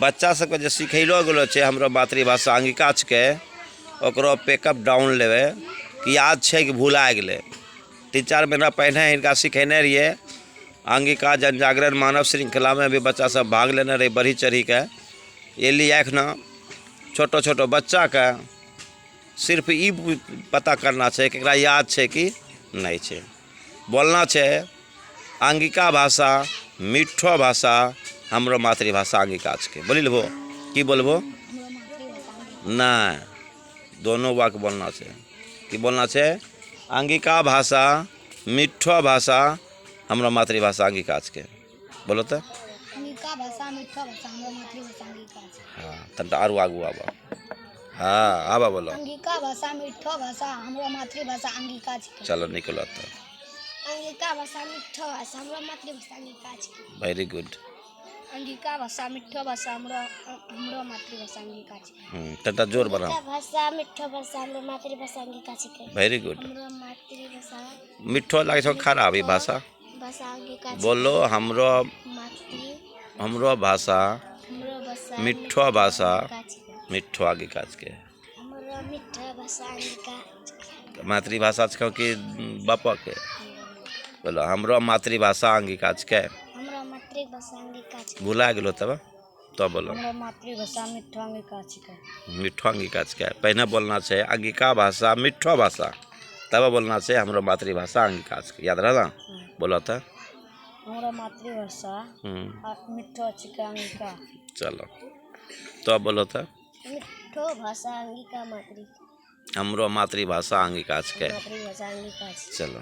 बच्चा सबके जे सिखैलो गेलो छै हमरो मातृभाषा अंगिका छके, ओकरो पैकअप डाउन लेवे कि याद छै कि भुला गेलै। 3-4 महीना पहले हिनका सिखेने रहिए अंगिका जन जागरण मानव श्रृंखला में भी बच्चा सब भाग लेने रहे बढ़ी चढ़ी के। ये लिए एखना छोटो छोटो बच्चा के सिर्फ ई पता करना छै कि एकरा याद छै कि नहीं छै। बोलना छै अंगिका भाषा मिठो भाषा हमरो मातृभाषा अंगिका छके। बोली लेबो की बोलबो? नहीं, दोनों वाक्य बोलना छै। की बोलना छै? अंगिका भाषा मिठो भाषा हमरो मातृभाषा अंगिका छके। बोलो तो। अंगिका भाषा मिठो भाषा हमरो मातृभाषा अंगिका छके। हाँ, तब आरू आगू आबा। हाँ, आबा बोलो। अंगिका भाषा मिठो भाषा हमरो मातृभाषा अंगिका छके। चलो निकलो तो। अंगिका भाषा मिठो भाषा हमरो मातृभाषा अंगिका छके। Very good. Angika भाषा मिठो भाषा हमरो हमरो मातृभाषा अंगिका छके। तटा जोर बढ़ाओ। अंगिका भाषा मिठो भाषा हमरो मातृभाषा अंगिका छके। Very good. हमरो मातृभाषा मिठो लागे छौ खराब ई भाषा। भाषा अंगिका छके। बोलो हमरो मातृ हमरो भाषा हमरो भाषा मिठो भाषा अंगिका छके। मिठो अंगिका छके। हमरो मिठो भाषा अंगिका छके। मातृभाषा छौ कि बापा के? बोलो हमरो मातृभाषा अंगिका छके। हमरो मातृभाषा अंगिका छके। भुला गेलो तब तो बोलो। हमरो मातृभाषा मिठो अंगिका छके। मिठो अंगिका छके। पहले बोलना छै अंगिका भाषा मिठो भाषा, तब बोलना छै हमरो मातृभाषा अंगिका छके। याद रहा? बोलो तो। हमरो मातृभाषा मिठो छके अंगिका। चलो तो बोलो तो। मिठो भाषा अंगिका मातृ हमरो मातृभाषा अंगिका छके। मातृभाषा अंगिका छके। चलो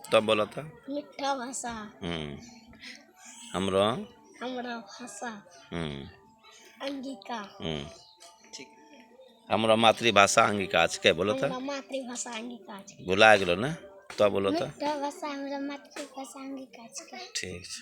तो बोलो तो। मिठो भाषा। हमरो हमरो भाषा अंगिका। ठीक। हमरो मातृभाषा अंगिका छके। बोलो तो। हमरो मातृभाषा अंगिका छके। भुला गेलो ना? तो बोलो तो। मिठो भाषा हमरो मातृभाषा अंगिका छके। ठीक छै।